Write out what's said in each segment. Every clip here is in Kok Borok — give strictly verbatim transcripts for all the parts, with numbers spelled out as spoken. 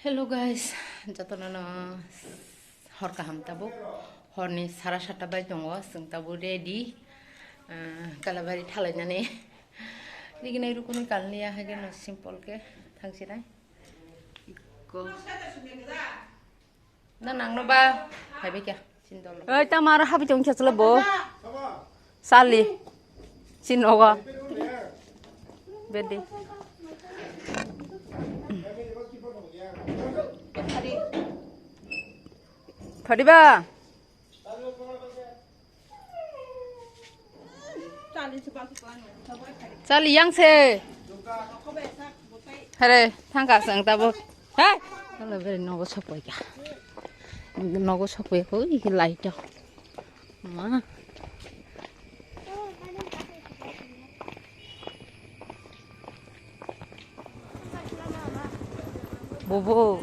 Hello guys, jotono no hor kaham tabuk. Horni sara sata bai tongo, chwng tabuk ready. Ah, Kalabari thalainani. Nigi nai rukuni kalni ya hage no simple ke thangsinai. Ikko. Na nangno ba, hai bekya, sindolo. Oi, tamar habi tong chachla bo. Sali. Sinogo. Bedi. Phadiba. Chali yang se. Hare, thangka sang tabo. Hai. Ala beri nogo sokoi ka. Nogo sokoi ko i light. Ma. Bobo.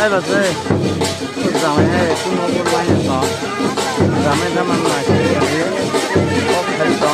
Ai ba se, jamai hai, tu nogo line to, jamai tama nai se, kok khai to.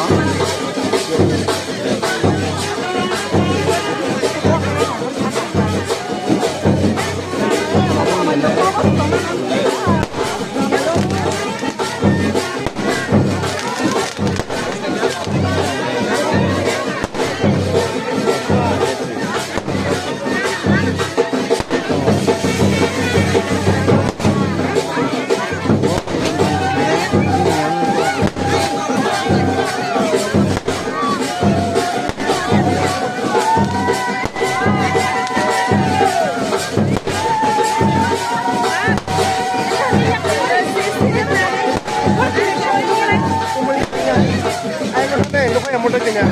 Motor kena.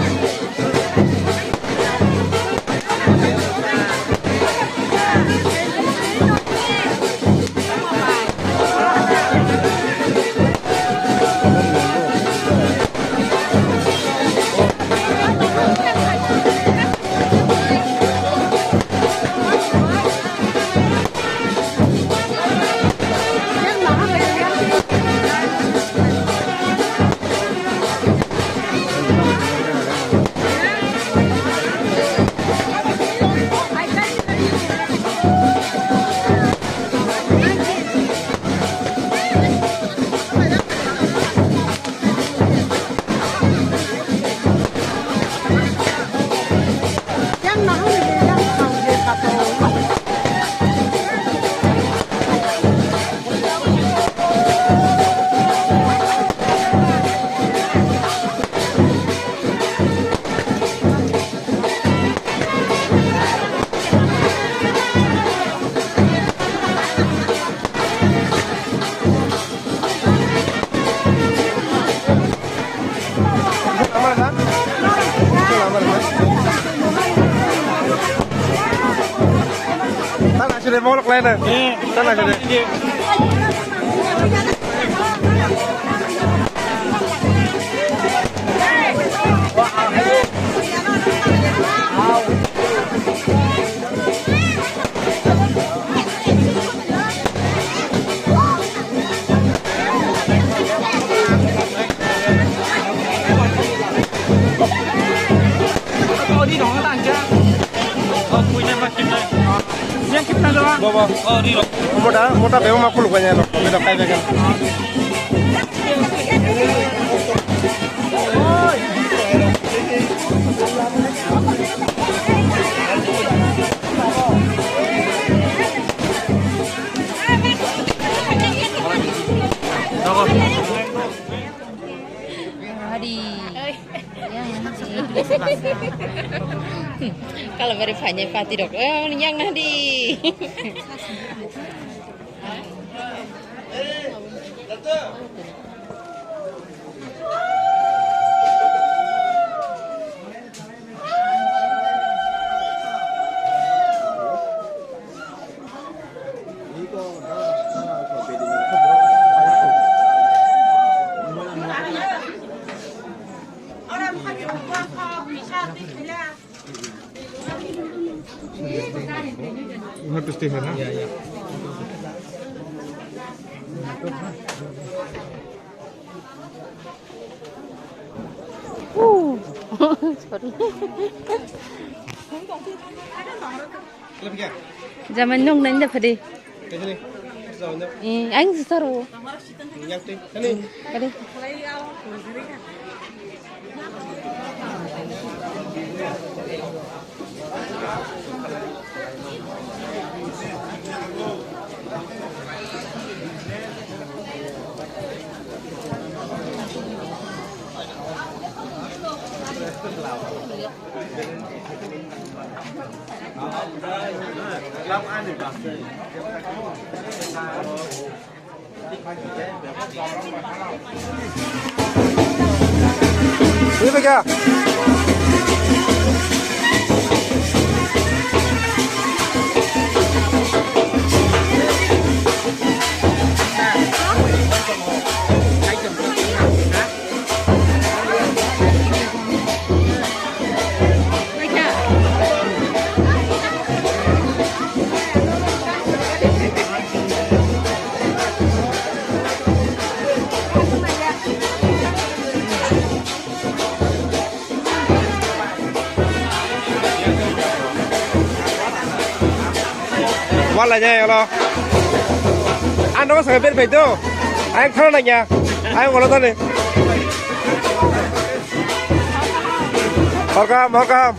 Tana sire molok laina. Tana sire. Mota, mota bebak ma kuluk banya no, bebak kai bebak. Hari. Yang hari. Kalau beri banyak pati dok. Eh, yang nanti. You have to stay here, na? Yeah, yeah. Ooh. Sorry. Jamai nung nai da phadi. Eh, ang sar wo. Kadi. Ini kya? Wala nya yolo. Ano sa ber bai do. Ay khana na nya. Ay wala tane. Welcome, welcome.